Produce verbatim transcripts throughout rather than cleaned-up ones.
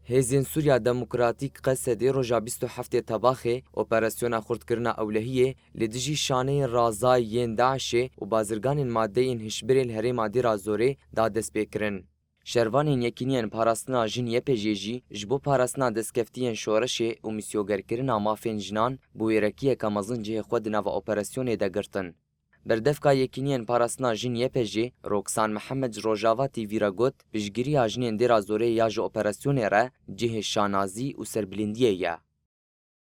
Hêzên Sûriya Demokratîk, Qesedê, roja bîst û heftê Tebaxê operasyona xurtkirina ewlehiyê li dijî şaneyên razayî yên DAIŞê û bazirganên madeyên hişbirê li herêma Dêra Zorê da destpêkirin. Şervanên Yekîniyên Parastina Jin, Y P J, jî ji bo parastina destkeftiyên şoreşê û mîsyogerkirina mafên jinan bi wêrekiyeke mezin cihê xwe di nava operasyonê de girtin. Berdevka Yekîniyên Parastina Jin, Y P J, Roksan Mihemed ji Rojava T V re got, piştgiriya jinên Dêra Zorê ya ji operasyonê re cihê şanazî û serbilindiyê ye.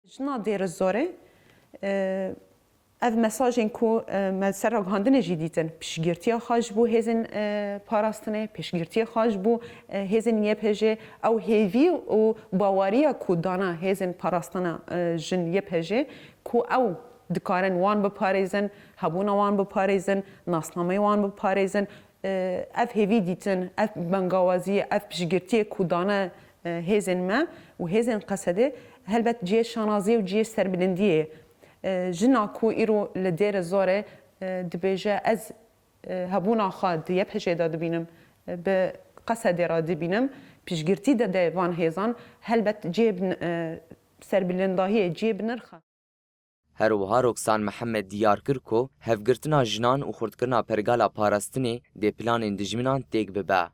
Jina Dêra Zorê, e, ev mesajên ku, e, me ser ragihandinê jî dîtin, piştgirtiya xwe ji bo hêzên, e, parastinê, piştgirtiya xwe ji bo, e, hêzên Y P J, ew hêvî û baweriya ku dana hêzên parastina, e, jin Y P J, ku ew dikarin wan biparêzin, hebûna wan biparêzin, nasnameyê wan biparêzin. E, ev hêvî dîtin, ev bengawaziyê, ev piştgirtiyê ku dane, e, hêzên me û hêzên Qesedê, helbet cihê şanaziyê û cihê serbilindiyê ye. E, jina ku îro li Dêre Zorê, e, dibêje, ez, e, hebûna xwe di Y P J de dibînim, e, bi Qesedê re dibînim, piştgirtî dide van hêzan, helbet cihê bin-, e, serbilindahiyê, cihê binirx e. Her wiha Roksan Mihemed diyar kir ku hevgirtina jinan û xurtkirina pergala parastinê dê planên dijminan têk bibe.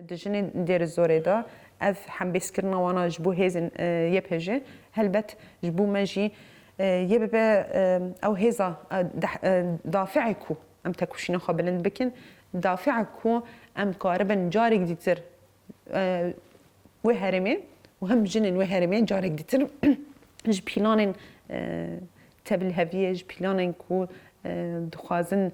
Di jinên Dêrizorê de ev hembêzkirina wana ji bo hêzên, e, Y P J, helbet ji bo me jî, e, yê bibe, e, ew hêza, e, deh-, e, dafi'ê ku em tekoşîna xwe bilind bikin, dafi'ê ku em karibin carek dîtir e, wê herêmê û hem jinên wê herêmê carek dîtir ji planên, e, tevliheviyê, ji planên ku, e, dixwazin,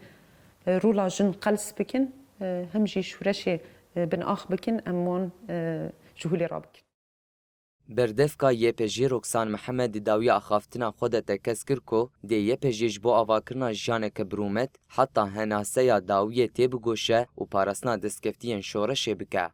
e, rola jin qels bikin, e, hem jî şoreşê, e, binax bikin, em wan, e, ji holê rabikin. Berdevka Y P J Roksan Mihemed di dawiya axaftina xwe de tekez kir ku dê Y P J ji bo avakirina jiyaneke bi rûmet heta henaseya dawiyê têbigoşe û parastina destkeftiyên şoreşê bike.